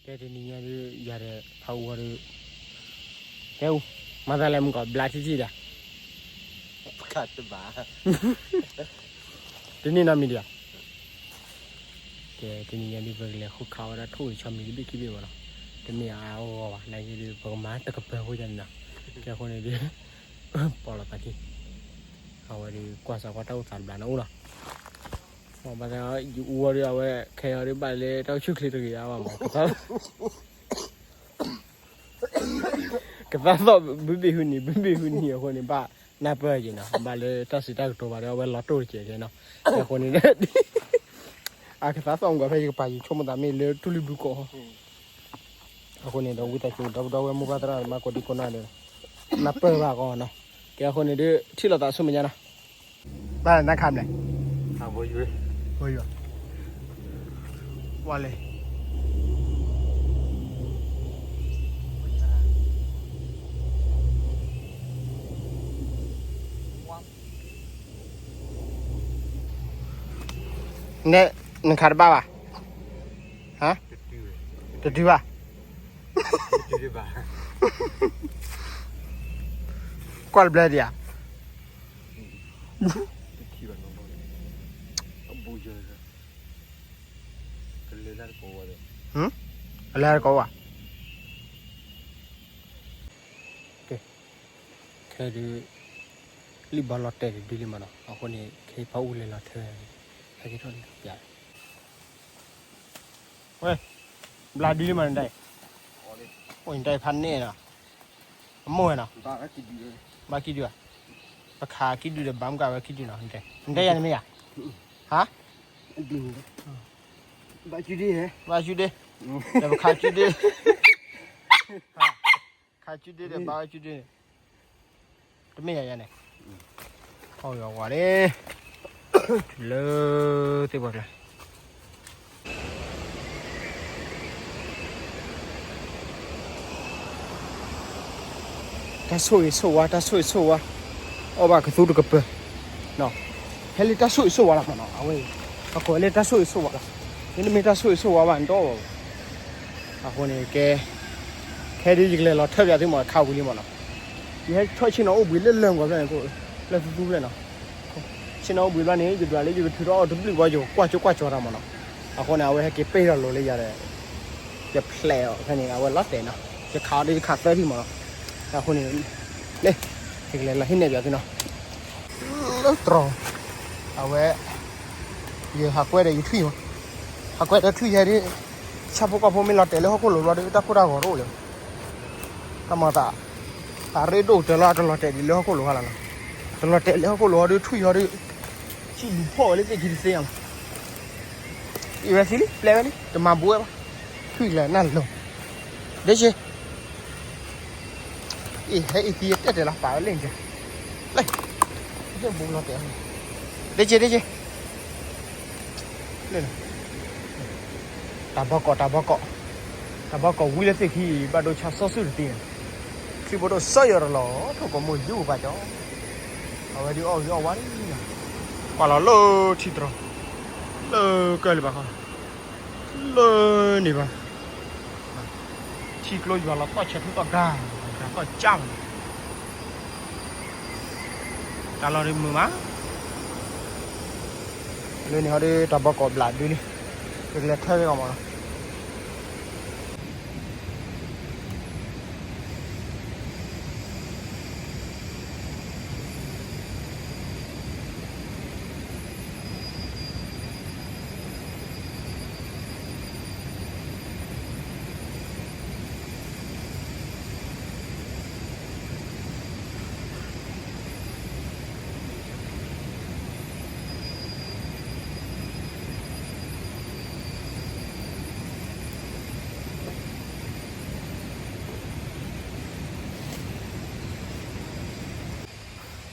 ကဲတနံၤညါဒုး ယၤဒီးဖးအူဝဲဒုး ကဲအူ, မၤသးလဲၤမုၢ်ကီးဘျါထံထံဒီး တန့ၢ်နီတမံၤဒံးဧါ. ကဲတနံၤညါဒုး ပကလဲၤဃုခးဝဲဒၣ်ထိၣ်ဂဲၤဆီမံၤတဘ့ၣ်ခံဘ့ၣ်မးနီၤ. တမ့ၢ်အါအါဂီၢ်ဂီၢ်ဘၣ် နာ်က့ဒုး ပကမၤတကပၤဖိယၤန့ၣ်နီၤ. ကဲအဃိန့ၣ်ဒုး ပီၣ်လီၤသးခံ အဝဲဒုးကွၢ်စးကွၢ်တၢ်အိၣ်သးတဘျီန့ၣ်အိၣ်လီၤ. ဘၣ်သး ယအူဝဲဒုး အဝဲခဲအံၤဒုး ဘၣ်လၢတၢ်အိၣ်ဆူၣ်ချ့တဂ့ၤအါဘၣ်မး ကသးသီၣ်ဘုဘ့ၣ်ဟူနံၤ ဘုဘ့ၣ်ဟူနံၤအဃိန့ၣ် ဘၣ်နၢ်ပၢၢ်က့ၤနီၤ ဘၣ်လၢတၢ်စံးတၢ်ကတိၤဘၣ်ဒီး အဝဲလီၤတိၢ်တကဲးကဲနီၤ. အဃိန့ၣ် အကသးသီၣ်မုၢ်ကီးဖဲယကပၤယဆိကမိၣ်သးမ့ၢ်လၢတူၢ်လံၢ်ဘုကီး အဃိန့ၣ်ဒီး ဝံသးစူၤ ဒီပုၢ်ဒီဝဲၢ်မိၢ်ပၢ်သရၣ်သမါကိးဒံကိးနီၢ်ဒီး နၢ်ပၢၢ်ဘၣ်ကီးနီၤ. ကဲအဃိန့ၣ်ဒုး ထံၣ်လိာ်သးဆူမဲာ်ညါနီၤ. ဘၣ်နခါမလဲၣ်, ဝါလဲၣ်, နဲ, နခါတဘၣ်ဘၣ်, ဟါ, တတုၤဘၣ်, ကွၢ်တဘျဲဒံးဧါ, အလဲၤတကိးဝဲ, ခဲဒုး လံၣ်ဘီလီၤတဲာ်တဒုလံမးနီၤ အဃိန့ၣ် ခဲဖးအူလဲၤလီၤထၢ ဟဲက့ၤထီၣ်လံ ပျး ဝဲ, ဘျါဒုလံမးနတၢ်အံၤ, အိၣ်နတၢ်အံၤဖးန့ၣ်နီၤ, အမိၢ်ဝဲနီၤ, ဘၣ်ကံၣ်ဒုဧါ, ပခးကံၣ်ဒုဒီးဘၣ်မုၢ်ကါဝဲကံၣ်ဒုနီၤ, နတဲယၤန့ၣ်မ့ၢ်ယၤ, ဟါ, ဘၣ်ကံၣ်ဒု, ဘၣ်ကံၣ်ဒု, ဒီးပခးကံၣ်ဒု ခးကံၣ်ဒုဒီးဘၣ်ဝဲကံၣ်ဒုန့ၣ်, တမ့ၢ်ယၤယၤန့ၣ်, အီၣ်ယီၤဝါန့ၣ်, လၢသ့ၣ်ပှၢ်ကျါ တၢ်ဆိၣ်ဂ့ၤဆိၣ်ဝါ တၢ်ဆိၣ်ဂ့ၤဆိၣ်ဝါ, အီၣ်ဘၣ်ကသူတကပၤ, ဟဲလၢတၢ်ဆိၣ်ဂ့ၤဆိၣ်ဝါလီၤမးနီၤ, အဝဲအံၤ, အကိးလၢတၢ်ဆိၣ်ဂ့ၤဆိၣ်ဝါလီၤ, မ့တမ့ၢ်တၢ်ဆိၣ်ဂ့ၤဆိၣ်ဝါဘၣ်နတအီၣ်ဘၣ်, အဃိန့ၣ်ကဲ, ခဲဒုးယကလဲၤလီၤထၢပၠးသုမး ခးဝံၤလံမးနီၤ, ယဟဲထီၣ်ဆ့ၣ်နီၤအိၣ်ဘှံးလၢလၢၢ်မုၢ်ကီးဖျၢၣ်န့ၣ် လၢသူသူဖျၢၣ်နီၤ, ဆ့ၣ်နီၤအိၣ်ဘှံးဘျီန့ၣ် ယဒွးလၢယကထုးထီၣ်အီၣ်တဘျုးဘီ ယကကွၢ်ကၠိကွၢ်ကၠီတၢ်မးနီၤ, အဃိန့ၣ် အဝဲဟဲက့ၤပ့ၢ်ထီၣ်လိၤလၢယၤဒီး ယဖျဲးအီၤဖဲန့ၣ် အဝဲလီၤတဲာ်နီၤ, ယခးအီၤဒီးယခးသၢထံၣ်မးနီၤ, အဃိန့ၣ် လၢ ယကလဲၤလီၤဟံးန့ၢ်ပၠးသုနီၤ, လၢတြီၤ, အဝဲ ယဟးကွဲဒီးယထွံၣ်မး, ဟးကွဲဒီးထွံၣ်ယဲဒုး, ဆၣ်ဖိကီၢ်ဖိမ့ၢ်လီၤတဲာ်လၢဟီၣ်ခိၣ်လိၤဘျီဒီး တၢ်ကိၢ်တၢ်ဂီၤတအိၣ်လၢၤ, တၢ်မၤသး, အရ့ဒိၣ်ကတၢၢ်လီၤ တလီၤတဲာ်ဒံးလၢဟီၣ်ခိၣ်လိၤဟါလီၤနီၤ, တလီၤတဲာ်လၢဟီၣ်ခိၣ်လိၤဟီဒုးထွံၣ်ဟီဒုး, ဆံၣ်လူၤဖီၣ်ဝဲလၢသ့ၣ်ခံတသ့ယါလီၤ, အံၤဝဲသံလံ ပျဲဝဲလံ တမၤဘူးဝဲဘၣ်, ထွံၣ်လဲၤနၢ်လီၤ, ဒ့ဆ့ အံၤ ဟဲအံၤသံယတဲာ်တဲာ်လီၤ ပာ်ဝဲလၢညါ, လၢ ဒ့ဆ့ ဒ့ဆ့, လၢ တၢ်ဘီကီး တၢ်ဘီကီး, တၢ်ဘီကီးဝံလၢသ့ၣ်ခံ ဘၣ်ဒိဆါစီဆှံတသ့န့ၣ်, ထံဘိဒိၣ်စီၤယီၤတလီၤ ထိၣ်ကိးမိၢ်ယူၤပှၤကၠီ, အဝဲဒုးအီၣ်ဂံၢ်အီၣ်ဝါလံ, ကွၢ်လီၤလၢထံတြီၤ, လၢကၢၢ်လံဘၣ်ဃီ, လၢန့ၣ်ဘၣ် ထံကျိယွၤလီၤသီၣ်ဆဲးထူသီၣ်ဂၤ, ဂၤသီၣ်ကၢ်မး, တၢ်လီၢ်ဒုးမုာ်မး, လၢန့ၣ်ဟီဒုးတၢ်ဘီကီးဘျးဒုလံ, ပကလဲၤထၢက့ၤအီၤမးနီၤ.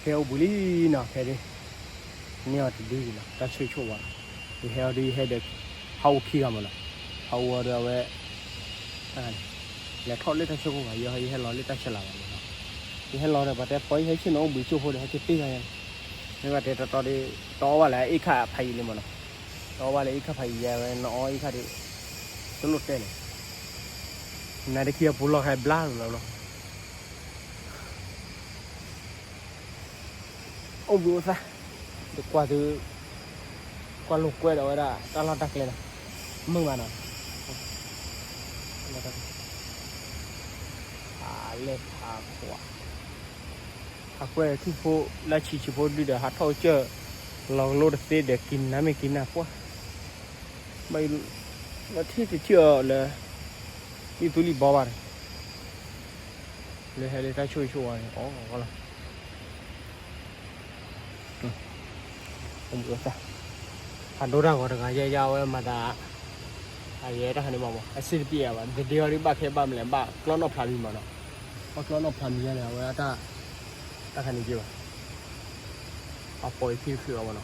ကဲအိၣ်ဘှံးလံနီၤ ခဲဒုး, န့ၢ်အီၤတဒုအံၤနီၤ တၢ်ဆိၣ်ဂ့ၤဆိၣ်ဝါ, ယဟဲအီၤဒုးယဟဲဒီး ဖးအူခံဂၤမးနီၤ, ဖးအူအီၤဒီးအဝဲ လဲၤထီၣ်လၢတၢ်ဆိၣ်ခိၣ်ဘၣ် ယဟဲလီၤလၢတၢ်ဆဲးလၤဘၣ်မးနီၤ, ယဟဲလီၤဒီးပှၤတဲပှၤယဟဲဆ့ၣ်နီၤအိၣ်ဘှံးကၠိဖိဒီးဟဲက့ၤပ့ၢ်ဂၤယါန့ၣ်, မ့ၢ်ဘၣ်တဲတီတီဒီး တအီၣ်ဘၣ်လၢအအ့ၣ်ခၣ်ဖးယံာ်လံမးနီၤ, တအီၣ်ဘၣ်လၢအအ့ၣ်ခၣ်ဖးယံာ်ယါဝဲ နအီအ့ၣ်ခၣ်ဒီး တလိၣ်တဲန့ၣ် နတခံအပူၤလီၢ်ခဲဘျါလီၤလီၤ. အိၣ်ဘှံးအိၣ်သါ, တကွၢ်သု, ကွၢ်လိာ်ကွဲဒီးဝဲဒၣ် တၢ်လီၢ်တၢ်ကျဲလီၤ, မုာ်မးနီၤ, လဲၤဖးခွါ, ဖးကွဲထံၣ်ဖိ, လၢဆံးဆံးဖိဒုဒီး ဟးထီၣ်ကစၢၢ်, လီၤကလိတသ့ဒီး ကံနါမ့ၢ်ကံနါပှၢ်, ဘၣ်ထံၣ်တထံၣ်အီၤလၢ လံာ်သူလံာ်ဘီဘၣ်န့ၣ်, လၢဟဲလၢတၢ်ဆိၣ်ဂ့ၤဆိၣ်ဝါန့ၣ် အီၣ်လီၤ. ဖးဒိၣ်တၢ်ဂီၤတဂၤယဲယဲဝဲမၤသး, အယဲတၢ်ခါန့ၣ်မးမး အစ့တပျဲၢ်ဘၣ် ဒဒ့အီၤဒ်ဘၣ်ခဲဘၣ်မလဲၣ် ဘၣ်ကျီနီၣ်ဖျါမံမးနီၤ, ဘၣ်ကျီနီၣ်ဖျါမံယဲန့ၣ် အဝဲဒၣ်, တၢ်ခါန့ၣ်က့ၤဘၣ်, အပိာ်အခံတချုးအီၤမးနီ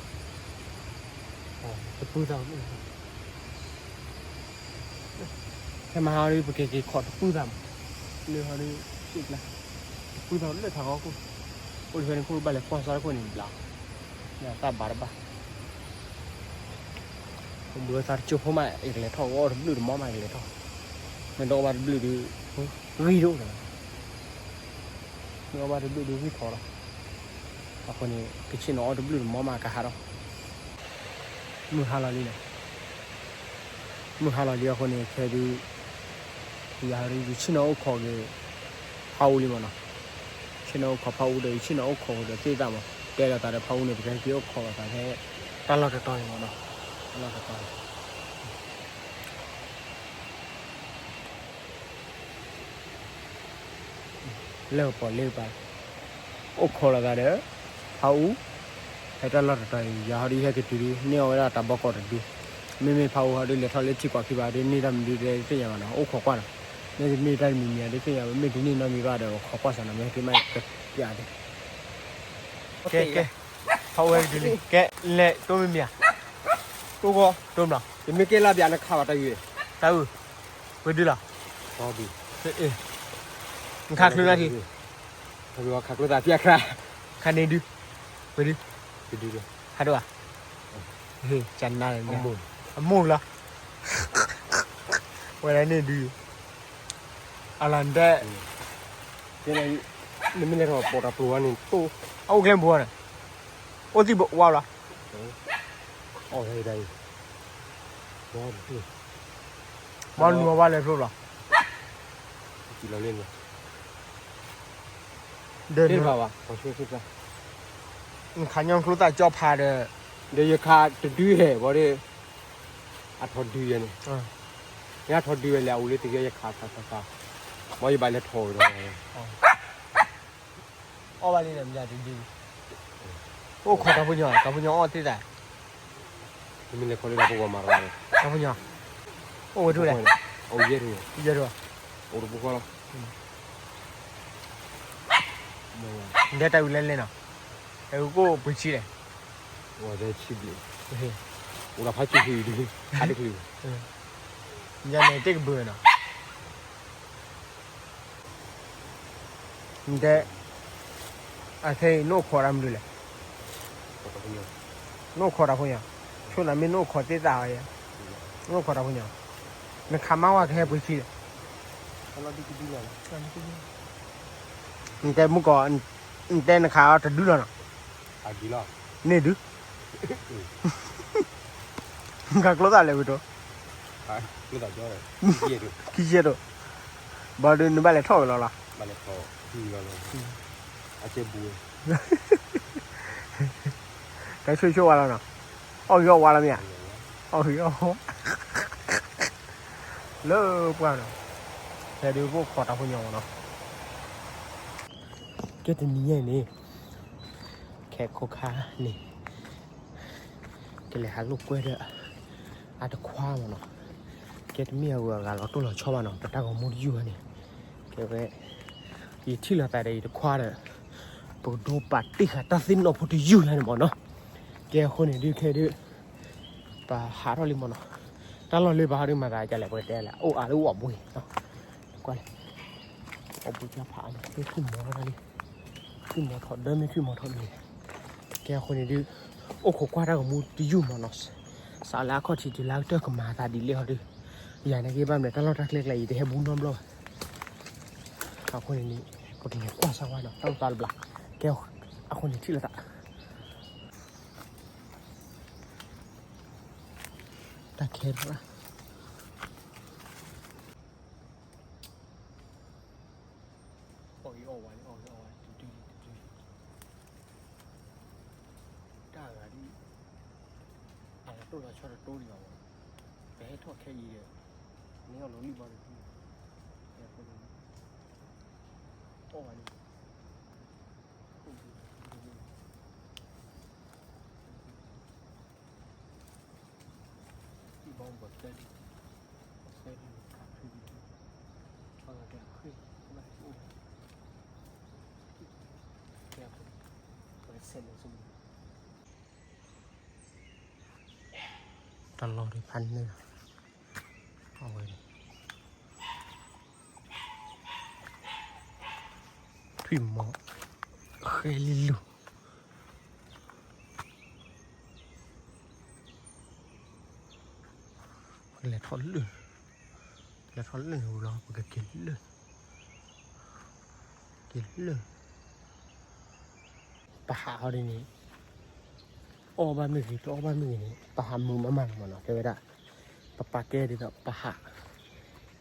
ၤ, တပုၢ်သး ခဲမဟါဒ် ပကက့ၤခိးတပုၢ်သးမး, လၢဟီဒ်, တပုၢ်သးလၢထးဂီၤခိၣ်, အိၣ်တဖဲန့ၣ်ခိၣ်ဘၣ်လဲၤကွၢ်စါတခိၣ်န့ၣ်ဘျါ, တၢ်ဘၣ်တဘၣ်, ဘုသးတကၠိဖိမး ယကလဲၤထီၣ် အီၣ်တဘျုးတမီၢ်မး ယကလဲၤထီၣ်, မ့ၢ်တအီၣ်ဘၣ်တဘျုးဒုး, ဂံၢ်ဒိၣ်, မ့ၢ်အီၣ်ဘၣ်တဘျုးဒုးဂံၢ်ထီၣ်လီၤ, အဃိန့ၣ် ကဆ့ၣ်နီၤအီၣ်တဘျုးတမီၢ်မးကဟးထီၣ် မုၢ်ဟါလီၤလံန့ၣ်, မုၢ်ဟါလီၤလံအဃိန့ၣ် ခဲဒုး, ယၤဒုး ယဆ့ၣ်နီၤအိၣ်ခိးက့ၤ ဖါအူလံမးနီၤ, ဆ့ၣ်နီၤအိၣ်ခိးဖါအူဒီး ယဆ့ၣ်နီၤအိၣ်ခိးက့ၤဒီးသ့ၣ်သၣ်မး, တဲလီၤသးဒီးဖါအူန့ၣ် ပကဟဲက့ၤအိၣ်ခိးလိာ်သးဖဲ တၢ်လီၢ်တတီၤအံၤမးနီၤ, တၢ်လီၢ်တတီၤအံၤ လၢကပီၤလ့ကပၤ, အိၣ်ခိးလိာ်သးဒီး ဖါအူ, ဖဲတၢ်လီၢ်တတီၤအံၤ ယၤဟီဒုးဟဲက့ၤတုၤဒုး န့ၢ်အီၣ်ဝဲဒၣ်တၢ်ဘီကီးတဒု, မ့မ့ၢ်ဖါအူဟီဒုး လဲၤထီၣ်လၢထံကွၢ်ခံဘၣ်ဒုး န့ၢ်တၢ်မနုၤဒုးသ့ၣ်ညါဘၣ်နီၤ, အိၣ်ခိးကွၢ်ဒီး, မ့ၢ်တန့ၢ်တၢ်တမံၤမံၤဒုးသ့ၣ်ညါဘၣ်, မ့ၢ်တန့ၢ်နီတမံၤဘၣ်ဒီး ခိးကွၢ်စၢ်နီၤ, မ့ၢ်က့ၤမးကပျးသ့, ကဲ, ဖါအူဟဲက့ၤတုၤလံ, ကဲ, လဲၤတိၢ်မ့ၢ်မ့ၢ်ဧါ, တိၢ်ဂီၢ်တိၢ်မး, ယမ့ၢ်ကဲလၢဘၣ်နခးဘၣ်တၢ်ယုၢ်, တၢ်အုၣ်, ဝဲဒုလီၤ, နခးကျိနၢ်ထံ, ခးကျိသးဖျါခါ, ခါန့ၣ်ဒု, ဝဲဒု, ဟးဒိၣ်ဧါ, ကနါ, အမိၢ်လီၤ, ဝဲဒၣ်န့ၣ်ဒု, အလၢနတဲ, နမ့ၢ်လဲၤထီၣ်ပိာ်တၢ်ပျိၤဝဲန့ၣ်တိၢ်, အအိၣ်ကျဲမုၢ်ဘၣ်န့ၣ်, အိၣ်သံၣ်ဘၣ်ဝါလီၤ မ့ၢ်လူၤအဝါလဲၤဖျိလီၤ, ဒီး နခးညီကျိသၣ်ကၠီဖးဒီး, ဒီးယခးတဒုဟဲဘၣ်ဒီး, အထီၣ်ဒုယဲန့ၣ်, ယထီၣ်ဒုဝဲလဲၣ် အအိၣ်လၢတဂ့ၤယခးခါခါခါ, ဘၣ်ယဘၣ်လဲၤထီၣ်ဝဲဒီး အီၣ်ဘၣ်လံန့ၣ် မ့ၢ်တဒု, အိၣ်ခိးတၢ်ဖိညီ, တၢ်ဖိညီအီၣ်သ့ၣ်သၣ်, တမ့ၢ်လဲၤခီလၢတၢ်ဖိဂီၢ်မၤရၤ, တၢ်ဖိညီ, အိၣ်ဝဲဒၣ်လဲၣ်, အိၣ်ယဲၢ်ထူၣ်, ယဲၢ်ထူၣ်, အိၣ်တပူၤဃီလီၤ, နတဲတၢ်အုၣ်လဲၣ်လဲၣ်နီၤ, တၢ်အုၣ်ကိၣ်ပှ့ၤဆံလဲၣ်, အိၣ်ဒီးဖးဆူၣ်ဖုဒု, ဟးတချုး, ယၤန့ၣ်တ့ၢ်ကဘုးနီၤ နတဲ, အခဲအံၤ နအိၣ်ခိးတၢ်မနုၤလဲၣ်, နအိၣ်ခိးတၢ်ဖိညါ, ဆိနမ့ၢ်နအိၣ်ခိးသ့ၣ်သၣ်အီၤ, နအိၣ်ခိးတၢ်ဖိညါ, နခးမါဝဲကဟဲပှ့ၤဆံလဲၣ်, နတဲမုၢ်ကီး, နတဲနခးအီၤတဒုလီၤနီၤ, န့ၢ်ဒု နခးကျိသၣ်လဲၣ်ဝံၤတိ, ခံဆဲတိ, ဘၣ်ဒီးနဘၣ်လဲၤထီၣ်ဝဲလီၤလီၤ, တၢ်ဆိၣ်ဆိၣ်ဝါလီၤနီၤ, အီၣ်ဂံၢ်အီၣ်ဝါလီၤမ့ၢ်ဧါ, အီၣ်ဂံၢ်အီၣ်ဝါ, လၢပှၢ်နီၤ, ဖဲဒုးပအိၣ်ခိးတၢ်ဖိညါမးနီၤ, ကဲတနံၤညါအံၤန့ၣ်, ခဲခိၣ်ခါန့ၣ် ကလဲၤဟးလိာ်ကွဲဒီး အတခွါမးနီၤ, ကဲတမ့ၢ်အဂုၤအဂၤလီၤတိၢ်လီၤဆီဘၣ်နီၤ, ပတၢ်ဂီၤမူတယုၢ်ဘၣ်န့ၣ်, ကဲဝဲ, ယထံၣ်လိာ်သးဒီးယတခွါဒီး, ပကဒိပာ်တ့ၢ်ဃာ်တၢ်သ့ၣ်နီၣ်ဖိတယုၢ်ညါန့ၣ်မးနီၤ, ကဲအဃိန့ၣ်ဒုးခဲဒုး, ပဟးထီၣ်လံမးနီၤ, တၢ်လီၢ်လၢပဟးဒုးမၤသးဒ်လဲၣ် ပကတဲလဲၣ် အိၣ်အါလၢအိၣ်အဘှ့ၣ်, ကွၢ်လဲၣ်, အိၣ်ဘှ့ၣ်ကၢ်ဖးအါလံ မ့ၢ်ထွံၣ်မီၤထီၣ်လံ, ထွံၣ်မီၤထီၣ်ဒီးမ့ၢ်ထွံၣ်မီၤထီၣ်န့ၣ်, ကဲအဃိန့ၣ်ဒုး, အိၣ်ခိးကွၢ်တၢ်ဂီၤမူတယုၢ်မးနီၤ, စးလၢအခီၣ်ထံးတုၤလၢအကတၢၢ်ကမၤသးဒ်လဲၣ်ဟီဒုး, ယၤန့ၣ်က့ဘၣ်မနုၤတၢ်လီၢ်တၢ်ကျဲကျဲအံၤ တဟဲဘူးနီတဘျီဘၣ် အဃိန့ၣ်န့ၣ် ပကလဲၤကွၢ်စၢ်ဝဲနီၤ တၢ်အိၣ်သးတဘျီ, ကဲ အဃိန့ၣ်ထံၣ်လိာ်သး တၢ်ခဲလၢာ် အီၣ်ဂ့ၤအီၣ်ဝါလံ အီၣ်ဂ့ၤအီၣ်ဝါလံ တဒုလံ တဒုလံ တၢ်ဂၤဒ် အဝဲတိၢ်လီၤဆီတတိၢ်ဒံးဘၣ်မး, ပဟဲထီၣ်ခဲအံၤဒီး န့ၢ်အီၣ်လီၤလံဘၣ်တဒု, အီၣ်ဝဲန့ၣ် ဘီဘီသၢဒု, သၢဒု, ခါဖုဒု, ဘီဘီသၢဒု, အိၣ်ဝဲ, ကဲ, ပကဆဲးလဲၤ တၢ်လီၢ်ဒ်ဖးန့ၣ်လီၤ, အဝဲန့ၣ် ထွံၣ်မီၤ ဃဲလံလူၤ, ပကလဲၤထီၣ်လၢ, လဲၤထီၣ်လၢန့ၣ်ဝံၤလီၤ ပကက့ၤလၢ, က့ၤလၢ ပဟးအီၤဒ်န့ၣ်, အီၣ်ဘၣ်မ့ၢ်ဂ့ၤ တအီၣ်ဘၣ်မ့ၢ်ဂ့ၤန့ၣ် ပဟးမုာ်မးမးလီၤမးနီၤ တဲဝဲဒၣ်, ပပာ်ကဲဒ်သိးပဟး,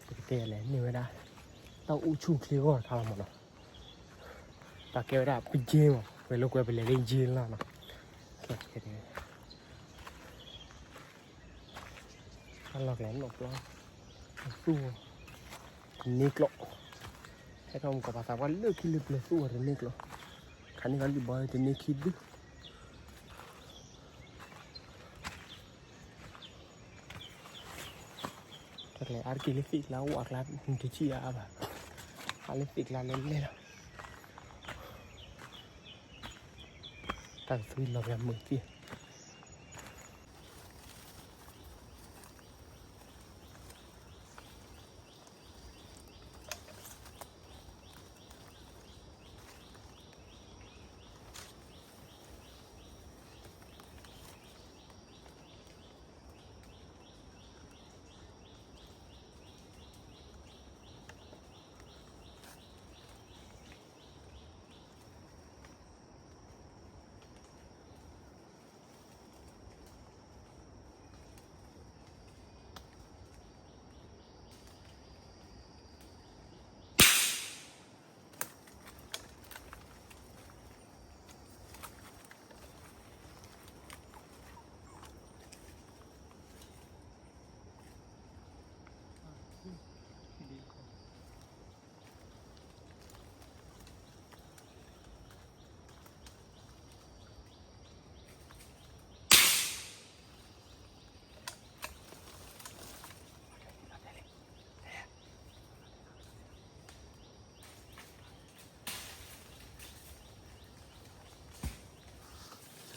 ပကတဲလဲၣ် မ့ၢ်ဝဲဒၣ်, တၢ်အူဆူၣ်ချ့ဂီၢ်တခါလီၤမးနီၤ, ပာ်ကဲဝဲဒၣ်ပက့မး ဝဲလိာ်ကွဲပလဲၤလၢက့လီၤနီၤ, တၢ်လီၢ်ကျဲနီၢ်ပျီ, သူၣ်, တန့ၢ်ကျိး, ဟဲထီၣ်မုၢ်ကီၢ်ပာ်သးပှၢ်လၢခံလၢပျၢၤသူၣ်အီၤတန့ၢ်ကျိး, ခါန့ၣ်ခီလံၣ်ဘီတန့ၢ်ခံဒု တၢ်ကျဲအါတက့ၢ်လၢသ့ၣ်ကျါဝၣ်ကျါ နတထံၣ်အါအါဘၣ်, အါလၢသ့ၣ်ကျါလဲၤလဲၤလီၤ, တၢ်ကသွံလီၤပျၢၤမုာ်သ့ၣ် လဲၤ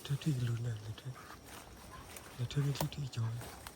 ထၢထံၣ်ကလူၤနၤ, လဲၤထၢမ့ၢ်ထံၣ်ထံၣ်ကၠီၤဝဲ.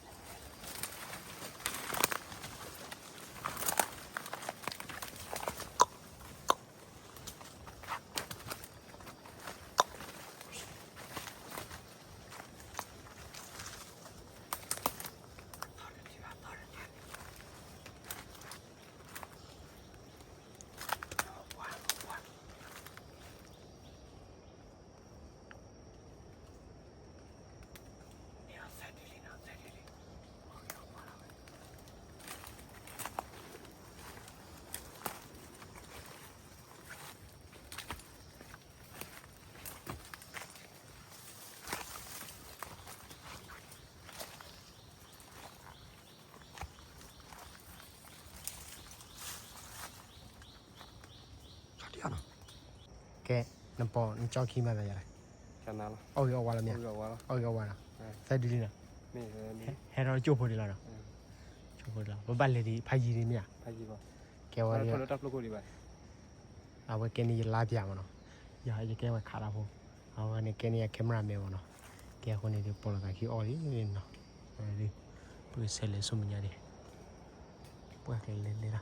ကဲ, နပိာ်နကၠီခံမၤသးယၤလဲၣ်. အီၣ်ဂ့ၤအီၣ်ဝါလီၤမ့ၢ်ဧါ. အီၣ်ဂ့ၤအီၣ်ဝါလီၤ. သၢဒုလံနီၤ. ဟဲထီၣ်ကၠိၣ်ဖိဒံးလီၤနီၤ. ကၠိၣ်ဖိဒံးလီၤ ပဘၣ်လဲၤဒံးဖးယံၤဒံးမ့ၢ်ဧါ. ကဲဝဲဒၣ် အဝဲကဲန့ၣ်ယလါပၠးမ့ၢ်နီၤ. ယကဲဝဲခးတၢ်ဖိ, အဝဲန့ၣ်ကဲန့ၣ်ယ camera man မ့ၢ်နီၤ. ကဲအဃိန့ၣ်ဒုး ပိာ်လိာ်သးခံအီၣ်လံနီၤ. အဝဲဒုး ပကဆဲးလဲၤဆူမဲာ်ညါဒံး, ပှၤကလဲၤလဲၤလီၤ.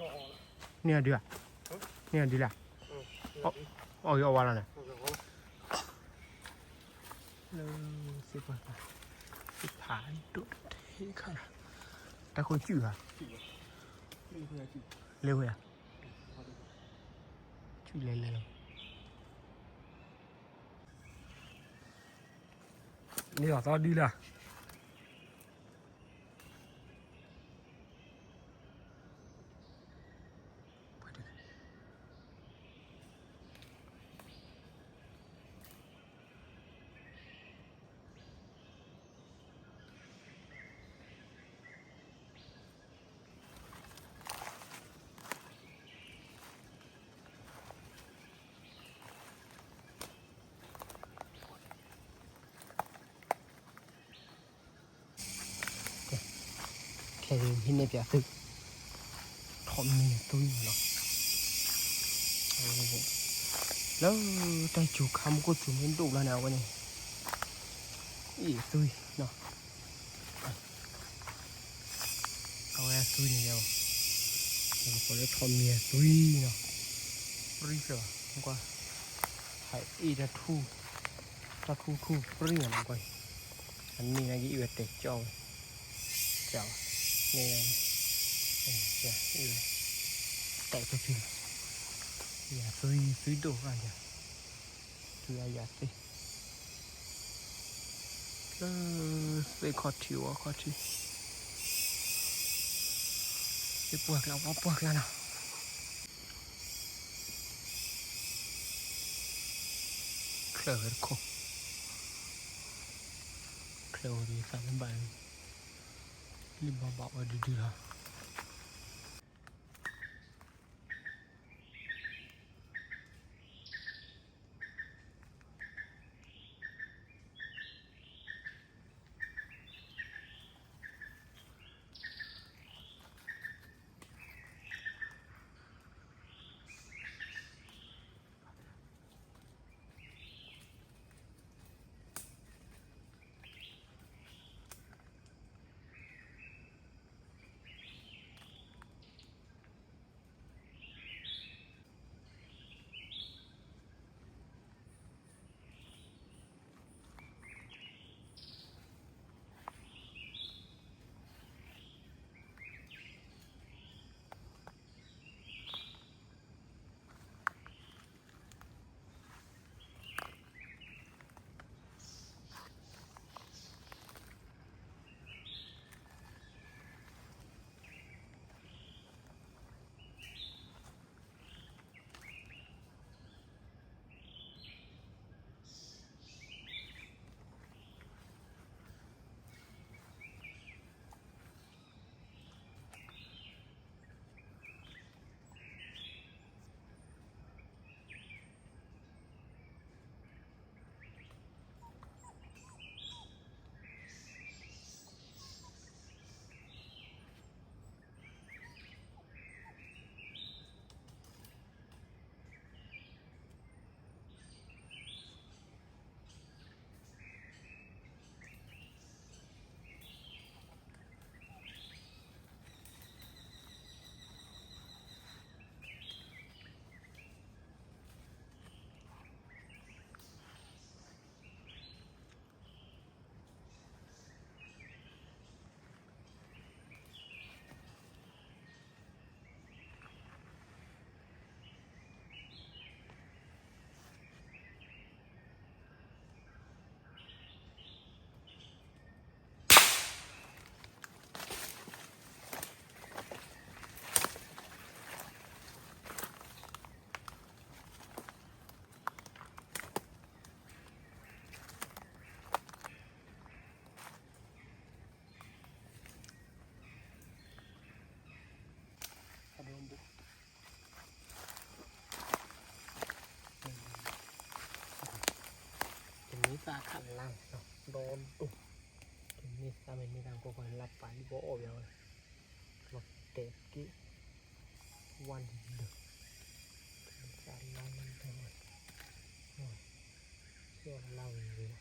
န့ၢ်အီၤဒုးဧါ, န့ၢ်အီၤဒုးလဲၣ်, အီၣ်ဂ့ၤအီၣ်ဝါလီၤန့ၣ်, လၢ သ့ၣ်ပှၢ် သ့ၣ်ဖးဒိၣ်တထံခါလီၤ, တၢ်ခိၣ်စုၣ်ဧါ, လၢဝဲဧါ, စုၣ်လဲၤလဲၤလီၤ, န့ၢ်အီၤသီဒုးလၢ ခဲအံၤဟံးန့ၢ်ပၠးသု, ထီၣ်မံၤသွံၣ်လီၤ, လၢတၢ်စူၤခါမူခိၣ်စူၤမ့ၢ်ဒိၣ်လီၤန့ၣ် အဝဲန့ၣ်, အံၣ်သွံၣ်နီၤ, အဝဲသွံၣ်န့ၣ်လီၤ, ပှၤလၢထီၣ်မံၤသွံၣ်နီၤ, ပရံၣ်ဖျၢၣ်ဘၣ်, ကွၢ်, ဟဲအ့ၣ်တၢ်ထူ, တၢ်ထူထူပရံၣ်နီၤ, ကွၢ်, အန့ၣ်နာ်က့အံၣ်ဝဲတဲာ်ကၠီဝဲ, ကၠီဝဲ, န့ၣ်, အံၣ်ဝဲ, တဲာ်ကၠီ, ယၤသွံၣ်သွံၣ်ဒိၣ်ရၣ်ယၤ, သွံၣ်အယၤသ့ၣ် လၢသ့ၣ်ခီၣ်ထံးဝၣ်ခီၣ်ထံး, သ့ၣ်ပှၢ်ကျါဝၣ်ပှၢ်ကျါနီၤ, ချၢၣ်ဝဲတခိၣ်, ချၢၣ်ဝဲဒ်သးမ့ၢ်ဘၣ်, လံၣ်ဘီဘၣ်ဝဲဒုဒုလီၤ.တမ့ၢ်သးခးလါဒီဒိၣ်, တမ့ၢ်သးမ့ၢ်န့ၢ်တၢ်ကီကီလါပာ်ဒံးဘီအီၣ်ဘၣ်ဝဲ, လီၤတဲာ်က့ၤ, ဝါလံလၢာ်, တမ့ၢ်သးလါလၢာ်ဝဲ, လါဝဲဝဲလီၤ,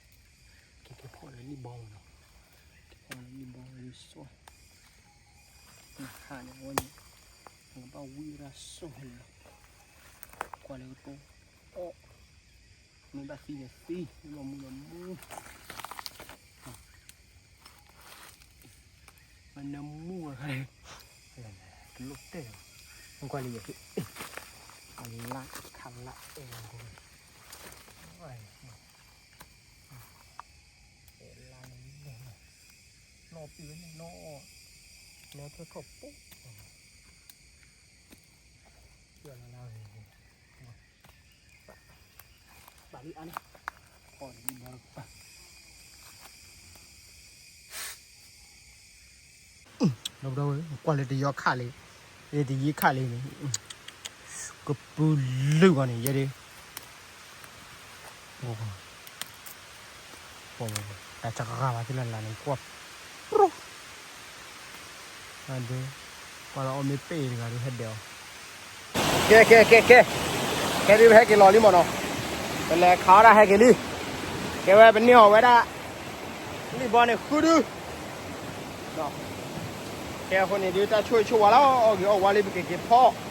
က့ၤက့ၤဖီၣ်လၢလံၣ်ဘီဝဲလီၤ, က့ၤဖီၣ်လၢလံၣ်ဘီဝဲလံစီ, နခါန့ၣ်ဝဲန့ၣ် ကဘၣ်ဝံၣ်ဝဲဒၣ်စိၣ်န့ၣ်လီၤ. ကွၢ်လၢကတိၤအီၣ်, မ့ၢ်ဘၣ်သံဒီးသံ, မ့ၢ်ဘၣ်မူဒီးမူ, မ့ၢ်နမူဝဲခါန့ၣ်, တလိၣ်တဲာ်လီၤ, ကွၢ်လံယဲ, အလါခါလါအဲၣ်, အဲၣ်လါန့ၣ်, နီၢ်ပံၤဝဲန့ၣ်နီၢ်, နီၢ်ဖဲထီၣ်ပူၤ, ပၢ်လၢအန့ၣ်, ဒီပုၢ်ဒီဝဲၢ် ကွၢ်လၢတယီခးလံ, တယံခးလံန့ၣ်, ကပုာ်လုာ်ဂီၤန့ၣ် ယဲဒၣ်, တၢ်စကဂၤဘၣ်သ့ၣ်လၢ်လၢ်န့ၣ် ကွၢ်ပြိၣ် အဒိ, ကွၢ်လၢအီၣ်မ့ၢ်ပ့ၢ်တဂၤဒုးဟဲဒၢးအီၤ, ကဲ ကဲ ကဲ ကဲ, ခဲဒုးပဟဲက့ၤလီၤလံမ့ၢ်နီၤ, ပလဲၤခးဝဲဒၣ်ဟဲက့ၤလံ, ကဲဝဲပန့ၢ်အီၤဝဲဒၣ်, လံၣ်ဘီန့ၣ်ဃုဒု, ကဲအဃိန့ၣ်ဒုး တၢ်ဆိၣ်ဂ့ၤဆိၣ်ဝါလီၤ, အီၣ်ဂ့ၤအီၣ်ဝါလံ ပက့ၤက့ၤဖီ